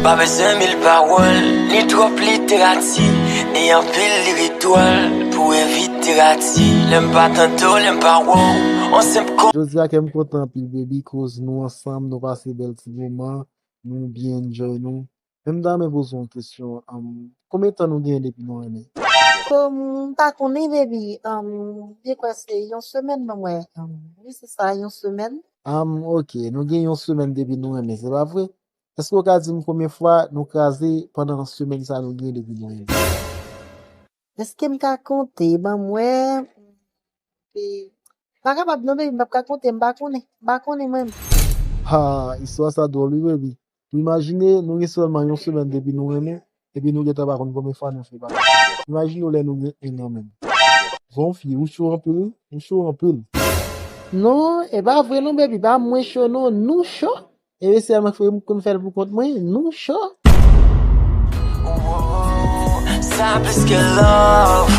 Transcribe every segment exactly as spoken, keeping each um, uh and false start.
Pa bezwen mil pawòl, ni twòp literati, ni anpil liritwòl pou evite rati. Lè m pa tande w, lè m pa wè w, on senp kò. Jodi a kè m kontan anpil, baby, koz nou ansanm, nou pase bèl ti moman, nou byen enjoy nou. Men m ta renmen poze w yon kesyon, um, konbyen tan nou genyen depi nou renmen? Kom m pa konnen, baby, um, byen kwè se yon semèn, ban m wè, um, wi, se sa, yon semèn. Um, ok, nou gen yon semèn depi nou renmen, se pa vre? Èske w ka di m konbyen fwa nou kraze pandan semèn sa nou gen depi nou renmen? Èske m ka konte? Ban m wè. E, m pa kapab non, baby, m p ap ka konte, m pa konnen. M pa konnen mwen menm. Ha, istwa sa dwòl wi, baby. Ou imajine, nou gen sèlman yon semèn depi nou renmen, epi nou gentan pa konn konbyen fwa nou fè bagay. Imajine w lè nou gen en an menm. Gon fi, ou cho anpil wi, ou cho anpil. Non, e pa vre non, baby, pa mwen cho non, nou cho. E sèlman fè m konn fè l pou kont mwen, nou cho. Sa plis ke love,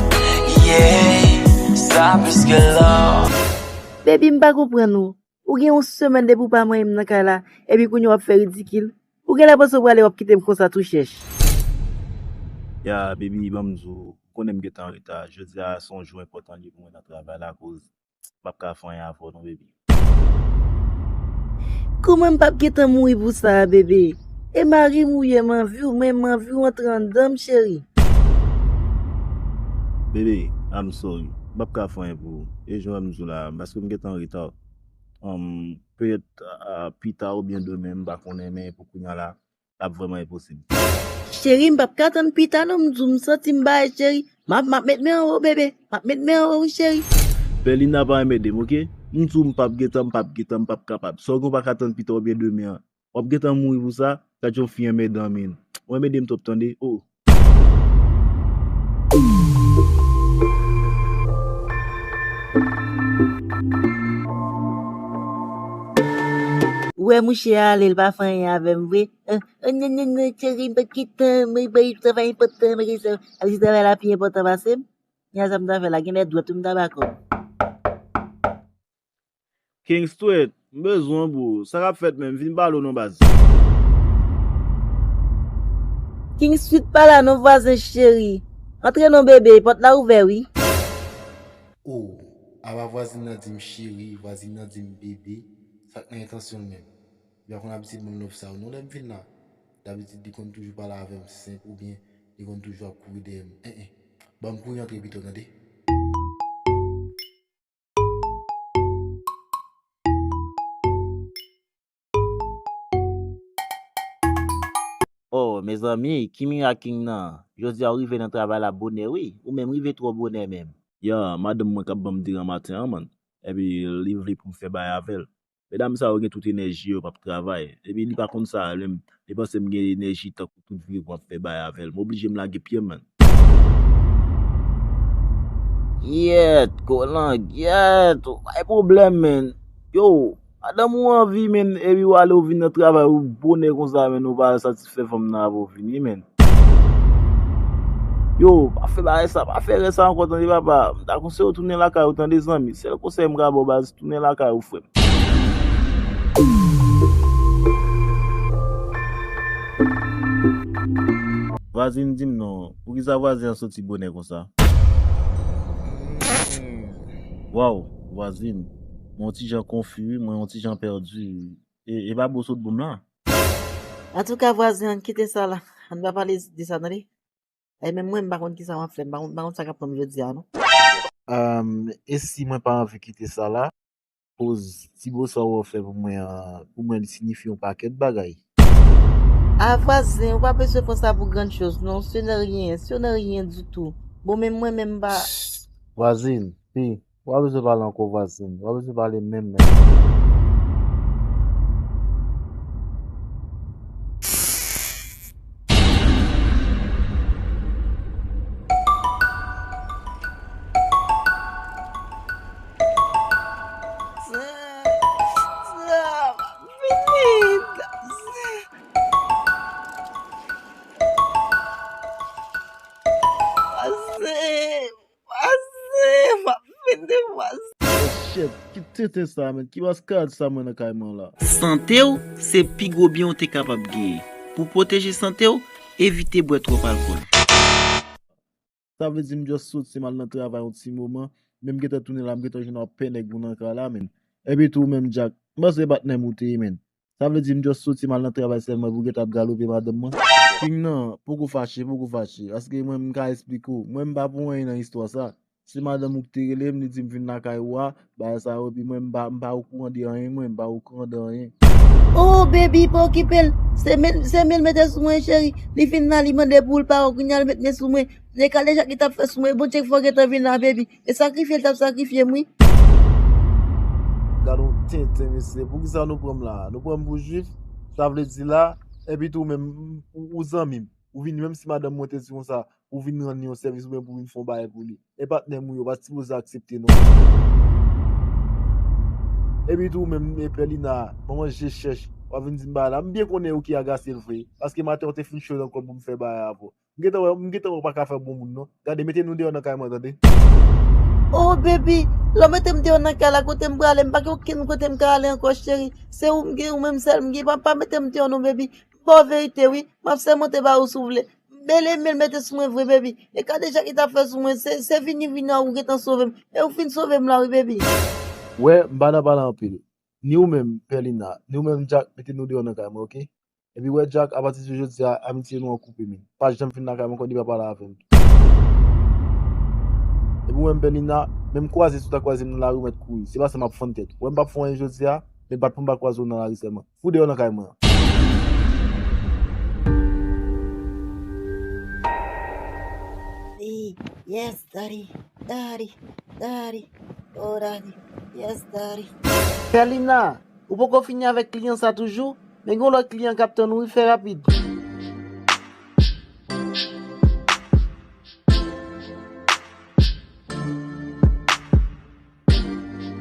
yeah, sa plis ke love. Baby, m pa konprann ou. Ou gen yon semèn depi w pa manyen m nan kay la, epi kounye a w ap fè ridikil. Ou genlè panse w prale w ap kite m konsa tou chèch. Ya, baby, ban m di w, ou konnen m gentan anreta. Jodi a se yon jou enpòtan li ye pou mwen nan travay la, akoz m p ap ka fè anyen avè w non, baby. Kòman m p ap gentan mouri pou sa a, bebe? E mari m ou ye, m anvi w, men m anvi w antre anndan m, cheri. Bebe, I'm sorry. M p ap ka fè anyen pou ou. E jan m di w la, paske m gentan anreta. Um, peyèt, ah, pita oubyen demen, m pa konnen, men pou kounye a la, l ap vrèman enposib. Cheri, m p ap ka tann pita non, m di w, m santi m bay, cheri. M ap, m ap met men anwo, bebe. M ap met men anwo, wi, cheri. Berlina pa renmen ede m, oke? M di w, m p ap gentan, m p ap gentan, m p ap kapab. Sa w gen w pa ka tann pita oubyen demen an. W ap gentan mouri pou sa, gad yon fi enmedan, men. Ou enmedan m twòp, tande. Oh. Ou wè mouche a ale, l pa fè anyen avè m vre. Eh, eh, non, non, non, cheri, m pa gentan, mwen bay travay enpòtan, mwen gentan. Al di travay la pi enpòtan pase m. Kounya sa m ta fè la, genlè dwèt tou m ta ba kòb. King Street, m bezwen w, bro. Sa k ap fèt menm? Vin pale w non, baz. King Street pa la non, vwazen cheri. Antre non, bebe, pòt la ouvè, wi. Oh, apa vwazin nan di m cheri, vwazin nan di m bebe. Sa k nan entansyon l menm? Li pa konn abitid ban m love sa yo non lè m vin la. Dabitid, li konn toujou pale avè m senp oubyen li konn toujou ap kouri dèyè m. En, en. Ban m kouri antre pito, tande. Oh, mezanmi, ki mirak King nan? Jodi a w rive nan travay la bonè, wi. Ou menm rive twò bonè menm. Ya, madanm mwen k ap ban m deran maten an, man. Epi li vle pou m fè bagay avè l. Medam sa yo gen tout enèji yo p ap travay. Epi li pa konn sa, li, li panse m gen enèji tankou tout vye gou ap fè bagay avè l. M oblije m lage pye m, man. Yèt, kolangyèt, ou bay pwoblèm, man. Yo, madanm ou anvi, man, epi w ale w vin nan travay ou bonè konsa, man, ou pa satisfè fanm nan avè w vini, man. Yo, pa fè bagay sa, pa fè rès sa ankò, tande papa. M ta konseye w tounen lakay ou, tande zanmi. Sèl konsèy m ka ba w, baz, tounen lakay ou, frè m. Vwazin, di m non, poukisa vwazen an soti bonè konsa? Waw, vwazin, mwen yon ti jan konfi wi, mwen yon ti jan pèdi. E, e pa bo sot bon m lan? Antouka, vwazen, ann kite sa la. Ann pa pale de sa, tande? E menm mwen, m pa konn kisa m ap fè, m pa konn, m pa konn sa k ap pran m jodi a, non. Ahn, e si mwen pa anvi kite sa la? Koz ti bo sa w ap fè pou mwen an, pou mwen, li siyifi yon pakèt bagay. A, vwazen, ou pa bezwen pran sa pou grann choz, non. Ce n'est rien, ce n'est rien du tout. Bon, menm mwen, menm m pa. Vwazin, pi. W pa bezwen pale ankò, vwazin. W pa bezwen pale menm, menm. Vwazen, vwazen, m ap fete vwazen. Oh shit, ki tenten sa, man. Ki maskad sa mwen nan kay mwen la? Sante w, se pi gwo byen w te kapab genyen. Pou pwoteje sante w, evite bwè twòp alkòl. Sa vle di m just soti, m al nan travay yon ti moman, men m gentan tounen la, m gentan jwenn yon pè nèg moun nan kay la, men. Epi tou, ou menm Jack, m panse patnè m ou te ye, men. Sa vle di m just soti, m al nan travay sèlman, epi w gentan ap galope madanm mwen. King nan, poko fache, poko fache, paske mwen, m ka esplike w. Mwen, m pa pou anyen nan istwa sa. Se madanm ou ki te rele m, li di m vin lakay ou a, bagay sa yo, epi mwen, m pa, m pa okouran de anyen, mwen, m pa okouran de anyen. Oh, baby, pa okipe l. Se men, se men l mete sou mwen, cheri. Li fin la, li mande pou l pa wè, kounye a l met men sou mwen. E kalejak li t ap fè sou mwen, Bondye fò gentan vin la, baby. E sakrifye l t ap sakrifye m, wi. Gad yon tenten, mesye. Poukisa nou pran m la? Nou pran m pou jwif? Sa vle di la, epi tou, menm, ou, ou zanmi m. Ou vin, menm si madanm mwen te di konsa, ou vin rann li yon sèvis oubyen pou vin fè yon bagay pou li. E patnè m ou ye, ou pa t sipoze aksepte non. Epi tou, ou menm, e Pèlina, manman je chèch, w ap vin di m bagay la. M byen konnen ou ki agase l vre. Paske maten w te fin cho nan kò m pou m fè bagay avè w. M gentan wè, m gentan wè w pa ka fè bon moun non. Gade, mete nou deyò nan kay mwen, tande. Oh, baby, lè w mete m deyò nan kay la, kote m prale, m pa gen okenn kote m ka ale ankò, cheri. Se ou m gen, ou menm sèl m gen. Pa, pa mete m deyò non, baby. M ba w verite, wi. M ap sèmante ba ou si w vle. Bele men l mete sou mwen vre, baby. E kalejak li t ap fè sou mwen, se, se vini, vini a ou gentan sove m. E ou fin sove m la, wi, baby. Wè, m pa nan pale anpil. Ni ou menm, Pèlina, ni ou menm, Jack, mete nou deyò nan kay mwen, oke? Epi wè, Jack, apati de jodi a, amitye nou an koupe, men. Pa janm vin lakay mwen ankò, ni pa pale avè m. Epi ou menm, Pèlina, menm kwaze si w ta kwaze m nan lari, ou mèt kouri. Se pa sa m ap fann tèt. Ou wè m p ap fè w anyen jodi a, men bat pou m pa kwaze w nan lari sèlman. Fou deyò nan kay mwen an. Daddy, yes, daddy, daddy, daddy, oh daddy, yes, daddy. Pèlina, ou poko fini avèk kliyan sa toujou? Men gen yon lòt kliyan k ap tann ou wi, fè rapid.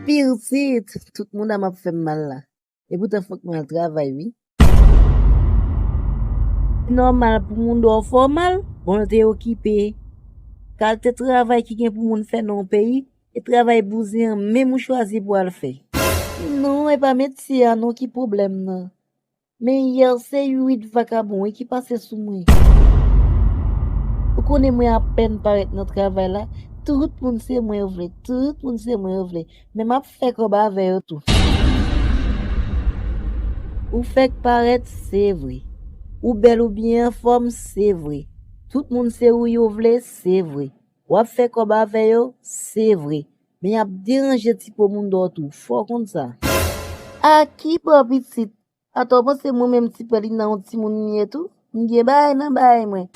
Pitit, tout moun ap fè m mal la. Epoutan fòk mwen al travay wi. Se nòmal pou moun dòw fè w mal, bon l te okipe. Kalite travay ki gen pou moun fè nan yon peyi, e travay bouzen an menm ou chwazi pou al fè. Non, e pa metye a non ki pwoblèm nan. Men yè se uit vakabon wi ki pase sou mwen. Ou konnen mwen apèn parèt nan travay la, tout moun se mwen yo vle, tout moun se mwen yo vle. Men m ap fè kòb avè yo tou. Ou fèk parèt, se vre. Ou bèl, ou byen anfòm, se vre. Tout moun se ou yo vle, se vre. W ap fè kòb avè yo, se vre. Men y ap deranje ti po moun dòw tou, fò w konn sa. A ki bò pitit? Atò w panse mwen menm ti Pèlina yon timoun m ye tou? M gen bagay nan bagay mwen.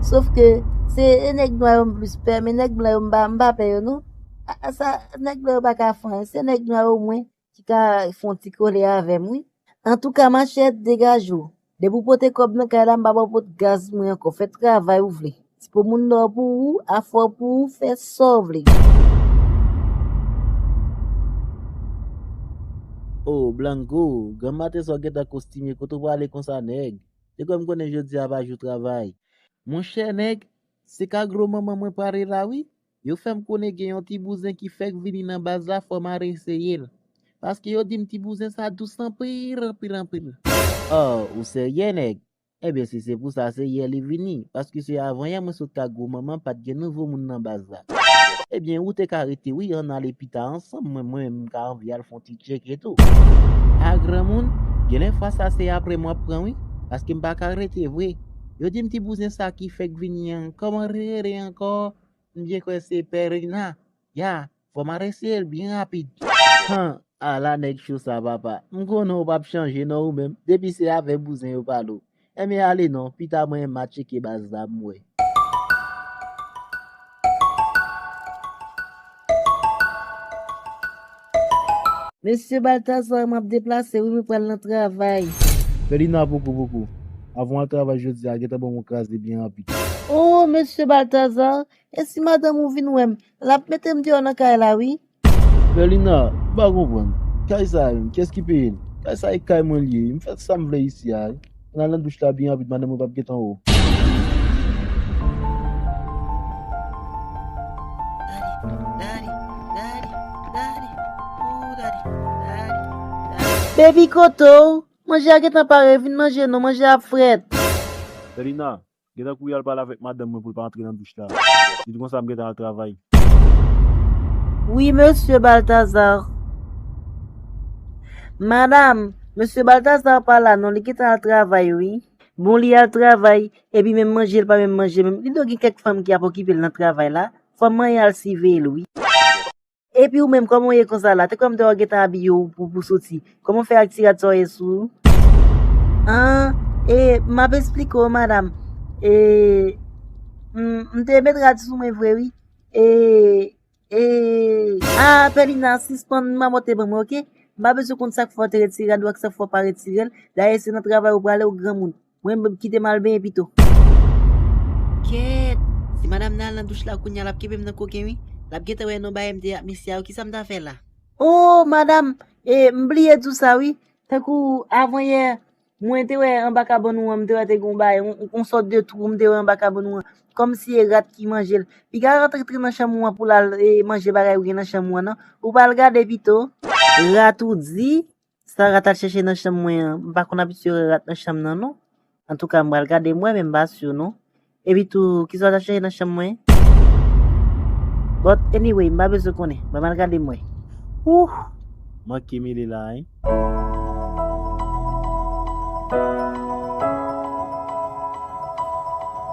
Sof ke se e nèg nwa yo m plis pè, men nèg blan yo m pa, m pa pè yo non. A, a sa, nèg blan yo pa ka fè anyen, se nèg nwa yo mwen ki ka fè yon ti kole avè m wi. Antouka machè, degaje w. Depi w pote kòb nan kay la, m pa ba w pot gaz mwen ankò. Fè travay ou vle. Ti po moun dòw pou ou, afè w pou ou, fè sa w vle. Oh, Blanco, granm maten sa w gentan kostime, kote w prale konsa, nèg? Te kwè m konnen jodi a pa jou travay. Monchè, nèg, se ka gwo manman mwen prale la, wi. Yo fè m konnen gen yon ti bouzen ki fèk vini nan baz la, fò m al eseye l. Paske yo di m ti bouzen sa dous anpil, anpil, anpil. Oh, ou serye, nèg? Ebyen, si se pou sa, se yè li vini. Paske se avan yè mwen sot ka gwo manman, pa t gen nouvo moun nan baz la. Ebyen, ou te ka rete, wi, ann ale pita ansanm, mwen, mwen, m ka anvi al fè yon ti tcheke tou. A granmoun, gen lè fwa sa se apre m w ap pran, wi. Paske m pa ka rete vre. Yo di m ti bouzen sa ki fèk vini an, kòman l rele ankò? M byen kwè se Pèlina. Ya, fò m al eseye l byen rapid. Han, ala nèg cho sa, papa. M konnen w p ap chanje non ou menm. Depi se avè bouzen yo pale w. Enben ale non, pita mwen m a tcheke baz la m wè. Mesye Baltazar, m ap deplase wi, mwen pral nan travay. Pèlina, poko, poko. Avan w al travay jodi a, gentan ban m yon kraze byen rapid. Oh, mesye Baltazar, e si madanm ou vin wè m, l ap mete m deyò nan kay la wi. Pèlina, m pa konprann. Kay sa a menm, kiyès ki peye l? Kay sa a e kay mwen l ye. M fè sa m vle isi a wi. Ann al nan douch la byen rapid, madanm mwen p ap gentan wè w. Daddy, daddy, daddy, daddy, ooh, daddy, daddy, daddy. Baby, kote w? M Manje a gentan pare, vin manje non, manje a ap frèt. Selina, gentan kouri al pale avèk madanm mwen pou l pa antre nan douch la. Li di konsa m gentan al travay. Wi, mesye Baltazar. Madanm, mesye Baltazar pa la non, li gentan al travay, wi. Bon, li al travay, epi menm manje, li pa menm manje menm. Li dwe gen kèk fanm ki ap okipe l nan travay la. Fanm manyen al siveye l, wi. Epi ou menm, kòman w ye konsa la? Te kwè m te wè w gentan abiye w pou, pou soti. Kòman w fè ak ti rad sa w ye sou ou? An, e, m ap esplike w, madanm. E, m, m te met rad sou mwen vre, wi. E, e, a, Pèlina, sispann mamote ban mwen, oke? M pa bezwen konn sa k fè w te retire rad ou ak sa k fè w pa retire l. Dayè, se nan travay ou prale, ou granmoun. Mwen, m kite m al benyen pito. Kèt! Si madanm nan al nan douch la kounye a, l ap kenbe m nan koken, wi. L ap gentan wè non bagay m te ak mesye a, wi. Kisa m ta fè la? O, madanm, e, m bliye di w sa, wi. Tankou avanyè, mwen te wè anba kabann ou an, m te wè te gen yon bagay, yon, yon sòt de twou, m te wè anba kabann ou an. Kòmsi e rat ki manje l. Piga rat rantre nan chanm ou an pou l al, e, manje bagay ou gen nan chanm ou an, non. Ou pa al gade pito. Rat ou di? Sa rat al chèche nan chanm mwen an? M pa konn abitye wè rat nan chanm nan, non. Antouka, m pral gade m wè, men m pa si, non. Epi tou, kisa w t ap chèche nan chanm mwen? But anyway, m pa bezwen konnen. Ban m al gade m wè. Ouh! Manke mele la, en.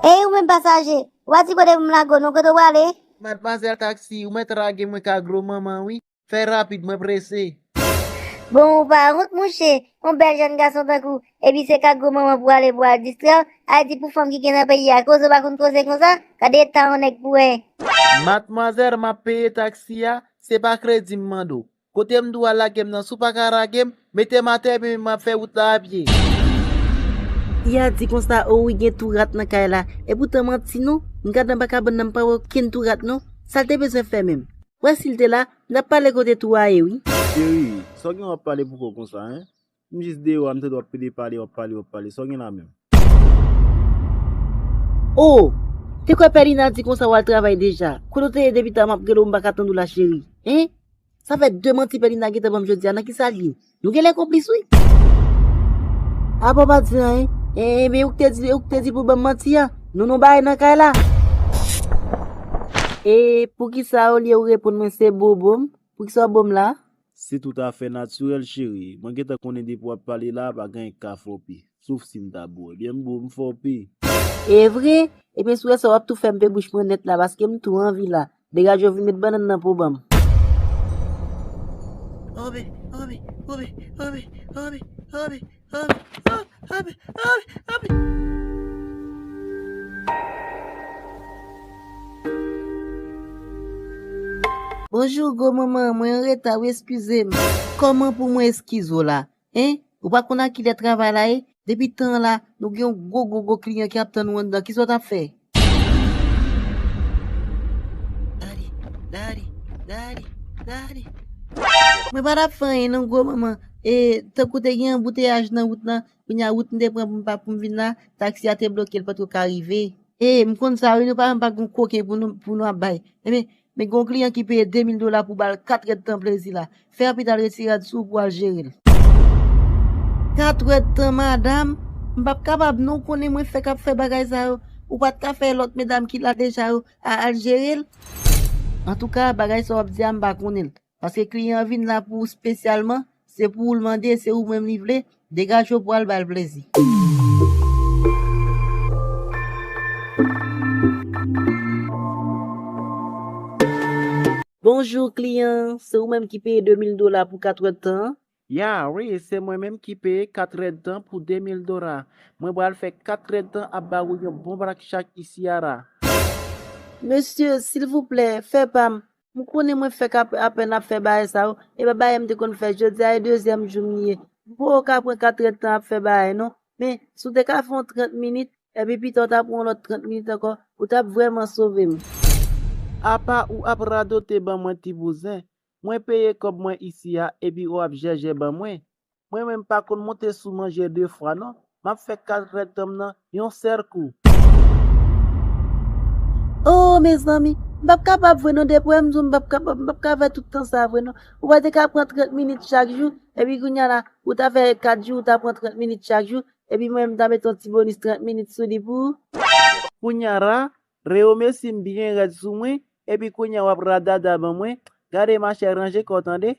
Ey, ou menm pasaje, w pa di kote pou m lage w non, kote w prale? Madmwazèl taksi, ou mèt lage mwen ka gwo manman, wi. Fè rapid, mwen prese. Bon, ou pa wont, mouche? Yon bèl jèn gason tankou w, epi se ka gwo manman pou w ale pou w al distrè w? Ayiti pou fanm ki gen nan peyi a, koze w pa konn koze konsa? Gade eta yon nèg pou wè. Madmwazèl, m ap peye taksi a, se pa kredi m mande w. Kote m di w al lage m nan, si w pa ka lage m, mete m atè epi m ap fè wout la a pye. Fi a di konsa, o wi, gen tou rat nan kay la. Epoutan manti non, m gade anba kabann nan, m pa wè okenn tou rat non. Sa l te bezwen fè menm? Wè si l te la, m t ap pale kote tou a ye, wi. Cheri, sa w gen w ap pale pou kò w konsa, en? M jis deyò a, m tande w ap pede pale, w ap pale, w ap pale. Sa w gen la menm? O! Te kwè Pèlina di konsa w al travay deja. Kote w te ye depi ta m ap rele w, m pa ka tande w la, cheri? En? Sa fè de manti Pèlina gentan ban m jodi a, nan kisa l ye? Nou genlè konplis, wi. Apa w pa di anyen? E, e, men ou k te di, ou k te di pou ban m manti a? Nou, nou bagay nan kay la. E poukisa olye ou reponn mwen se bobo m, poukisa w bo m la? Se toutafè natirèl, cheri. Mwen gentan konnen depi w ap pale la, pa gen anyen k ka fè w pi. Sof si m ta bo w. Ebyen, m bo w, m fè w pi. E vre? Ebyen, si w wè sa, w ap tou fè m pe bouch mwen nèt la, paske m tou anvi la. Degaje w vin met bannann nan pou ban m. Obe, obe, obe, obe, obe, obe, obe, obe, obe, obe, obe. Bonjou, gwo manman, mwen anreta, wi, eskize m. Kòman pou mwen eskize w la? En? Ou pa konn a kilè travay la ye? Depi tan la, nou gen yon gwo, gwo, gwo kliyan ki ap tann ou anndan. Kisa w t ap fè? Dadi, dadi, dadi, dadi. Mwen pa t ap fè anyen non, gwo manman. E, tankou te gen anbouteyaj nan wout lan, kounye a wout m te pran pou m pa, pou m vin la, taksi a te bloke, l pa t ko ka rive. E, m konn sa wi, nou pa menm pa gen koken pou nou, pou nou ap bay. Ebyen, men gen yon kliyan ki peye de mil dola pou ba l kat èdtan plezi la. Fè rapid al retire rad sou ou pou al jere l. Kat èdtan, madanm? M p ap kapab non, ou konnen mwen fèk ap fè bagay sa yo. Ou pa t ka fè lòt medam ki la deja yo a, al jere l? Antouka, bagay sa w ap di a, m pa konnen l. Paske kliyan an vin la pou ou espesyalman, se pou ou l mande, se ou menm li vle, degaje w pou al ba l plezi. Bonjou, kliyan, se ou menm ki peye de mil dola pou kat èdtan an? Ya, wi, se mwen menm ki peye kat èdtan pou de mil dola. Mwen pral fè kat èdtan ap ba ou yon bon brak chak isi a la. Mesye, silvouplè, fè pa m. M konnen mwen fèk ap, apèn ap fè bagay sa yo. E pa bagay m te konn fè, jodi a e dezyèm jou m ye. M poko ka pran kat èdtan ap fè bagay non. Men, si w te ka fè yon trant minit, epi pita w ta pran yon lòt trant minit ankò, ou t ap vrèman sove m. Apa ou ap radote ban mwen ti bouzen? Mwen peye kòb mwen isi a, epi ou ap jèjè ban mwen. Mwen menm pa konn monte sou manje de fwa non. M ap fè kat èdtan m nan yon sèl kou. O, Mezanmi, m p ap kapab vre non, depi w wè m di w m p ap kapab, m p ap ka fè tout tan sa vre non. Ou pa te ka pran trant minit chak jou, epi kounye a la, ou ta fè kat jou, ou ta pran trant minit chak jou, epi mwen m ta mete yon ti bonis trant minit sou li pou ou. Kounye a la, reyomesi m byen rèd sou mwen, epi kounye a w ap radada ban mwen. Gade machè, ranje kò w tande.